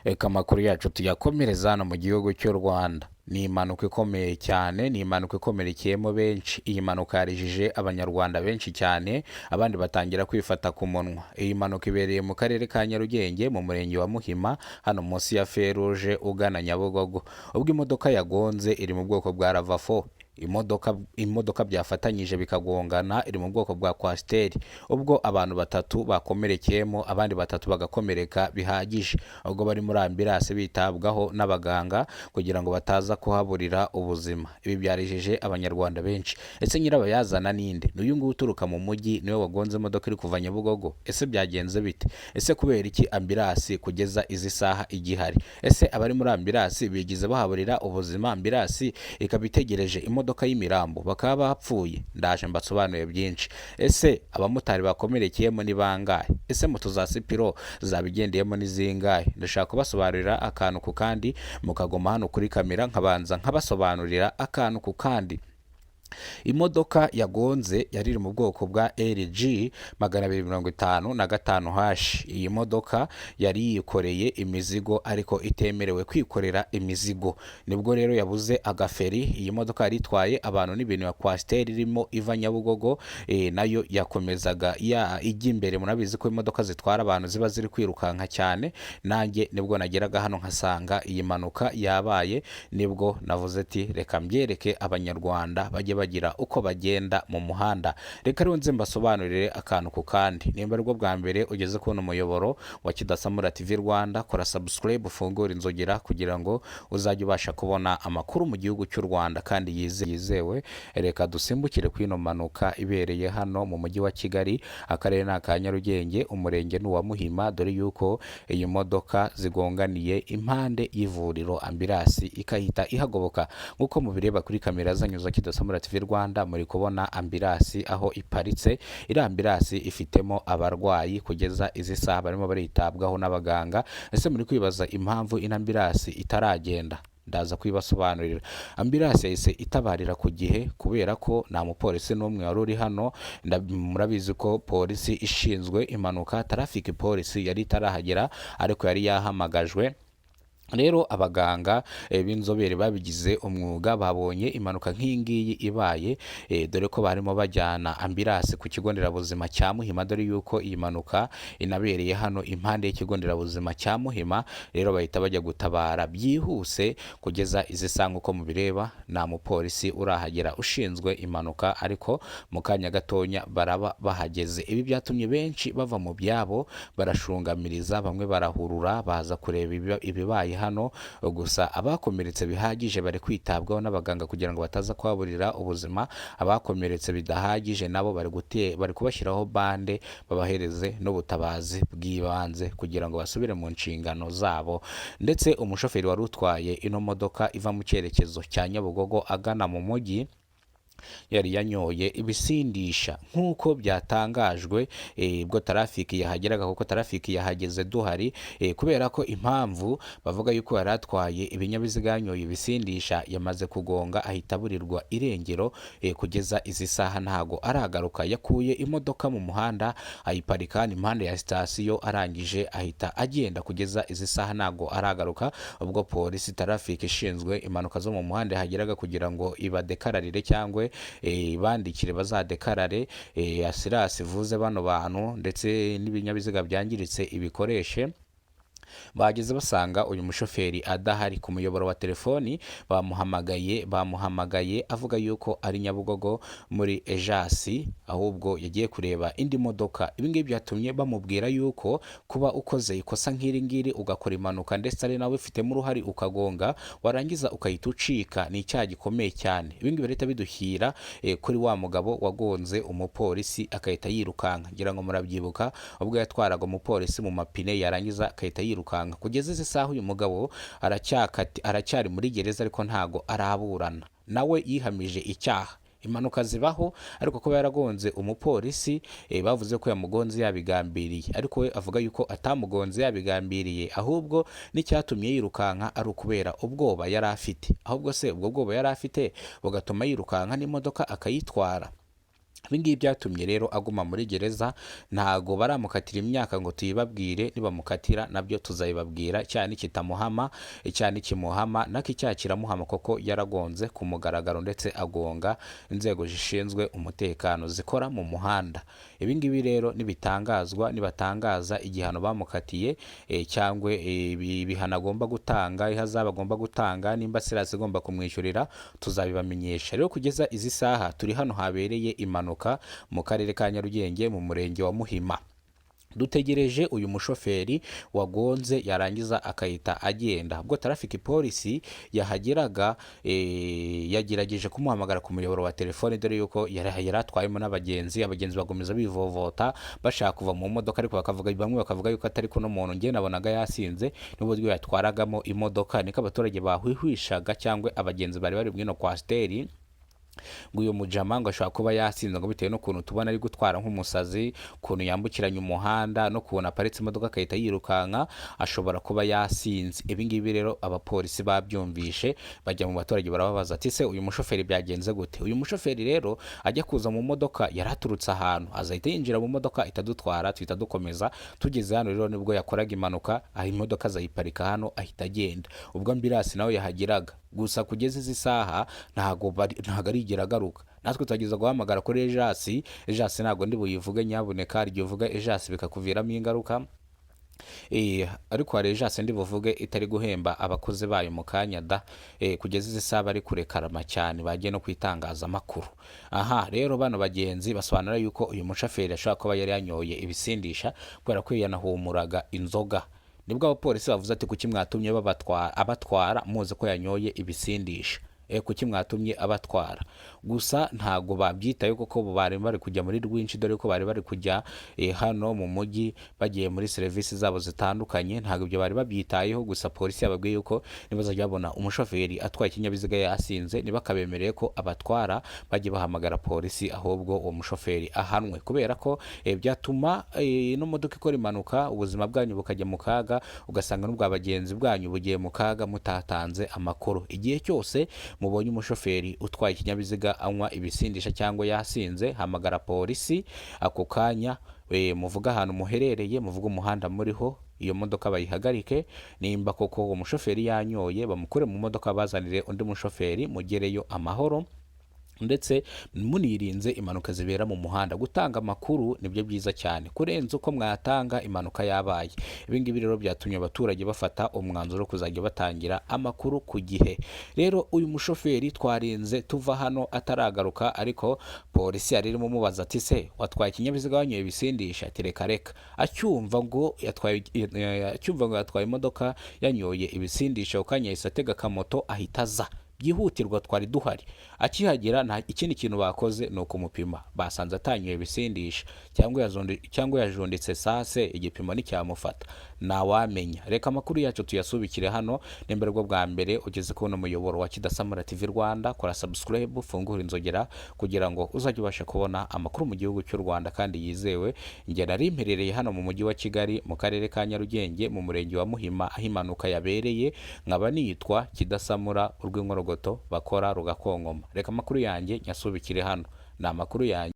Reka amakuru yacu tuyakomereza hano mu gihugu cy'u Rwanda. Ni impanuka ikomeye cyane, ni impanuka ikomerekeyemo benshi. Iyi mpanuka yarijije Abanyarwanda benshi cyane, abandi batangira kwifata ku munwa. Iyi mpanuka ibereye mu karere ka Nyarugenge, mu murenge wa Muhima, hano munsi ya Feruje ugana Nyabugogo. Ubwo imodoka yagonze iri mu bwoko bwa RAV4, imodoka byafatanyije bikagongana iri mu bwoko bwa Coaster, ubwo abantu batatu bakomerekeyemo, abandi batatu bagakomereka bihagije, ubwo bari muri ambulance bitabwaho n'abaganga kugira ngo bataza kuhaburira ubuzima. Ibi byarijije Abanyarwanda benshi. Ese nyirabayazana ninde? Ni uyu nguyu uturuka mu mujyi, niwe wagonze imodoka iri kuva Nyabugogo? Ese byagenze bite? Ese kubera iki ambulance kugeza izi saha igihari? Ese abari muri ambulance bigize bahaburira ubuzima, ambulance ikaba itegereje imodoka y'imirambo, bakaba bapfuye? Ndaje mbasobanuriye byinshi. Ese abamotari bakomerekeyemo ni bangahe? Ese moto za Sipiro zabigendeyemo ni zingahe? Ndashaka kubasobanurira akantu ku kandi, mukaguma hano kuri kamera nkabanza nkabasobanurira akantu ku kandi. Imodoka yagonze yari iri mu bwoko bwa LG 255 H. Iyi modoka yari yikoreye imizigo ariko itemerewe kwikorera imizigo, nibwo rero yabuze agaferi. Iyi modoka yari itwaye abantu n'ibintu ya Coaster irimo iva Nyabugogo, nayo yakomezaga ya ijya imbere. Murabizi ko imodoka zitwara abantu ziba ziri kwirukanka cyane. Nanjye nibwo nageraga hano nkasanga iyi mpanuka yabaye, nibwo navuze ati reka mbyereke Abanyarwanda bajye bagira uko bagenda mu muhanda. Reka rero nze mbasobanurire akantu ku kandi. Nimba aribwo bwa mbere ugeze kubona umuyoboro wa Kidasamura TV Rwanda, kora subscribe, ufungure inzogera kugira ngo uzajye ubasha kubona amakuru mu gihugu cy'u Rwanda kandi yizewe. Reka dusimbukire kuri ino mpanuka ibereye hano mu mujyi wa Kigali, akarere ni aka Nyarugenge, umurenge ni uwa Muhima, dore yuko iyi modoka zigonganiye impande y'ivuriro, ambulance ikahita ihagoboka. Nk'uko mubireba kuri kamera zanyu za Kidasamura TV Rwanda, muri kubona ambulance aho iparitse. Iri ambulance ifitemo abarwayi, kugeza izi saha barimo baritabwaho n'abaganga. Ese muri kwibaza impamvu ino ambulance itaragenda? Ndaza kubibasobanurira. Ambulance yahise itabarira ku gihe kubera ko nta mupolisi n'umwe wari uri hano. Murabizi ko polisi ishinzwe impanuka, traffic polisi, yari itarahagera, ariko yari yahamagajwe. Rero abaganga b'inzobere babigize umwuga babonye impanuka nk'iyi ngiyi ibaye, dore ko barimo bajyana ambulance ku kigo nderabuzima cya Muhima, dore yuko iyi mpanuka inabereye hano impande y'ikigo nderabuzima cya Muhima. Rero bahita bajya gutabara byihuse. Kugeza izi saha, nk'uko mubireba, nta mupolisi urahagera ushinzwe impanuka, ariko mu kanya gatonya baraba bahageze. Ibi byatumye benshi bava mu byabo barashungamiriza, bamwe barahurura baza kureba ibibaye hano. Gusa abakomeretse bihagije bari kwitabwaho n'abaganga kugira ngo bataza kuhaburira ubuzima. Abakomeretse bidahagije nabo bari kubashyiraho bande, babahereze n'ubutabazi bw'ibanze kugira ngo basubire mu nshingano zabo. Ndetse umushoferi wari utwaye ino modoka iva mu cyerekezo cya Nyabugogo agana mu mujyi yari yanyoye ibisindisha, nk'uko byatangajwe ubwo traffic yahageraga, kuko traffic yahageze duhari. Kubera ko impamvu bavuga yuko yari atwaye ibinyabiziga yanyoye ibisindisha, yamaze kugonga ahita aburirwa irengero. Kugeza izi saha ntago aragaruka. Yakuye imodoka mu muhanda ayiparika impande ya sitasiyo, arangije ahita agenda. Kugeza izi saha ntago aragaruka. Ubwo polisi traffic ishinzwe impanuka zo mu muhanda yahageraga kugira ngo ibadekararire cyangwa ibandikire bazadekarare, assurance ivuze bano bantu ndetse n'ibinyabiziga byangiritse ibikoreshe, bageze basanga uyu mushoferi adahari. Ku muyoboro wa telefoni bamuhamagaye avuga yuko ari Nyabugogo muri ejasi, ahubwo yagiye kureba indi modoka. Ibi ngibi byatumye bamubwira yuko kuba ukoze ikosa nk'iri ngiri, ugakora impanuka ndetse ari nawe ufitemo uruhare, ukagonga warangiza ukahita ucika, ni icyaha gikomeye cyane. Ibi ngibi birahita biduhira kuri wa mugabo wagonze umupolisi agahita yirukanka. Ngira ngo murabyibuka ubwo yatwaraga umupolisi mu mapine, yarangiza agahita yirukanka. Kugeza izi saha uyu mugabo aracyari muri gereza, ariko ntago araburana. Nawe yihamije icyaha. Impanuka zibaho, ariko kuba yaragonze umupolisi, bavuze ko yamugonze yabigambiriye, ariko we avuga yuko atamugonze yabigambiriye, ahubwo n'icyatumye yirukanka ari ukubera ubwoba yari afite. Ahubwo se ubwo bwoba yari afite bugatuma yirukanka n'imodoka akayitwara. Ibi ngibi byatumye rero aguma muri gereza. Ntago baramukatira imyaka ngo tuyibabwire. Nibamukatira nabyo tuzayibabwira. Icyaha nikitamuhama, icyaha nikimuhama nako icyaha kiramuhama, kuko yaragonze ku mugaragaro, ndetse agonga inzego zishinzwe umutekano zikora mu muhanda. Ibi ngibi rero nibitangazwa, nibatangaza igihano bamukatiye, cyangwa ibihano agomba gutanga, ihazabu agomba gutanga, nimba assurance igomba kumwishyurira, tuzabibamenyesha. Rero kugeza izi saha turi hano habereye impanuka mu karere ka Nyarugenge, mu murenge wa Muhima. Dutegereje uyu mushoferi wagonze, yarangiza akahita agenda. Ubwo traffic polisi yahageraga, yagerageje kumuhamagara ku muyoboro wa telefone, dore yuko yari atwayemo n'abagenzi. Abagenzi bakomeza bivovota bashaka kuva mu modoka, ariko bakavuga, bamwe bakavuga yuko atari kuno muntu njye nabonaga yasinze n'uburyo yatwaragamo imodoka. Niko abaturage bahwihwishaga, cyangwa abagenzi bari bari muri ino coaster, ngo uyu mujama ngo ashobora kuba yasinze, ngo bitewe n'ukuntu tubona ari gutwara nk'umusazi, ukuntu yambukiranya umuhanda n'ukuntu aparitse imodoka agahita yirukanka, ashobora kuba yasinze. Ibi ngibi rero abapolisi babyumvishe, bajya mu baturage barababaza ati: "Se uyu mushoferi byagenze gute?" Uyu mushoferi rero ajya kuza mu modoka yari aturutse ahantu, azahita yinjira mu modoka itadutwara, tuhita dukomeza. Tugeze hano rero nibwo yakoraga impanuka, aho imodoka azayiparika hano ahita agenda. Ubwo ambulance nawe yahageraga, gusa kugeza izi saha ntago arigera agaruka. Natwe tugeza guhamagara kuri agence. Agence ntabwo ndi buyivuge, nyabuneka. Hari igihe uvuga agence bikakuviramo ingaruka. Ariko hari agence ndi buvuge itari guhemba abakozi bayo mu kanya da. Kugeza izi saha bari kurekarama cyane, bagiye no ku itangazamakuru. Aha rero bano bagenzi basobanura yuko uyu mushoferi ashobora kuba yari yanyoye ibisindisha, kubera ko yanahumuraga inzoga. Nibwo abapolisi bavuze ati: "Kuki mwatumye babatwara, abatwara muzi ko yanyoye ibisindisha? Kuki mwatumye abatwara?" Gusa ntago babyitayeho, kuko bari bari kujya muri rwinshi, dore ko bari bari kujya hano mu mujyi bagiye muri serivisi zabo zitandukanye. Ntabwo ibyo bari babyitayeho. Gusa polisi yababwiye yuko nibazajya babona umushoferi atwaye ikinyabiziga yasinze, ntibakabemereye ko abatwara, bajye bahamagara polisi, ahubwo uwo mushoferi ahanwe, kubera ko byatuma ino modoka ikora impanuka, ubuzima bwanyu bukajya mu kaga, ugasanga n'ubwa bagenzi bwanyu bugiye mu kaga mutatanze amakuru. Igihe cyose mubonye umushoferi utwaye ikinyabiziga anywa ibisindisha cyangwa yasinze, hamagara polisi ako kanya, muvuge ahantu muherereye, muvuge umuhanda muriho, iyo modoka bayihagarike. Nimba koko uwo mushoferi yanyoye, bamukure mu modoka, bazanire undi mushoferi, mugereyo amahoro, ndetse munirinze impanuka zibera mu muhanda. Gutanga amakuru nibyo byiza cyane kurenza uko mwatanga impanuka yabaye. Ibi ngibi rero byatumye abaturage bafata umwanzuro wo kuzajya batangira amakuru ku gihe. Rero uyu mushoferi twarinze tuva hano ataragaruka, ariko polisi yari irimo mubaza ati: "Se watwaye ikinyabiziga wanyoye ibisindisha?" Ati: "Reka reka." Acyumva ngo yatwaye imodoka yanyoye ibisindisha, ako kanya yahise atega akamoto ahita aza byihutirwa. Twari duhari akihagera. Nta ikindi kintu bakoze, ni ukumupima. Basanze atanyoye ibisindisha, cyangwa yajunditse sase, igipimo nticyamufata, ntawamenya. Reka amakuru yacu tuyasubikire hano. Nimba aribwo bwa mbere ugeze kubona umuyoboro wa Kidasamura TV Rwanda, kora subscribe, ufungure inzogera kugira ngo uzajye ubasha kubona amakuru mu gihugu cy'u Rwanda kandi yizewe. Njye nari mperereye hano mu mujyi wa Kigali, mu karere ka Nyarugenge, mu murenge wa Muhima, aho impanuka yabereye. Nkaba nitwa Kidasamura, urw'inkorogoto bakora rugakonkoma. Reka amakuru yanjye nyasubikire hano, ni amakuru yanjye.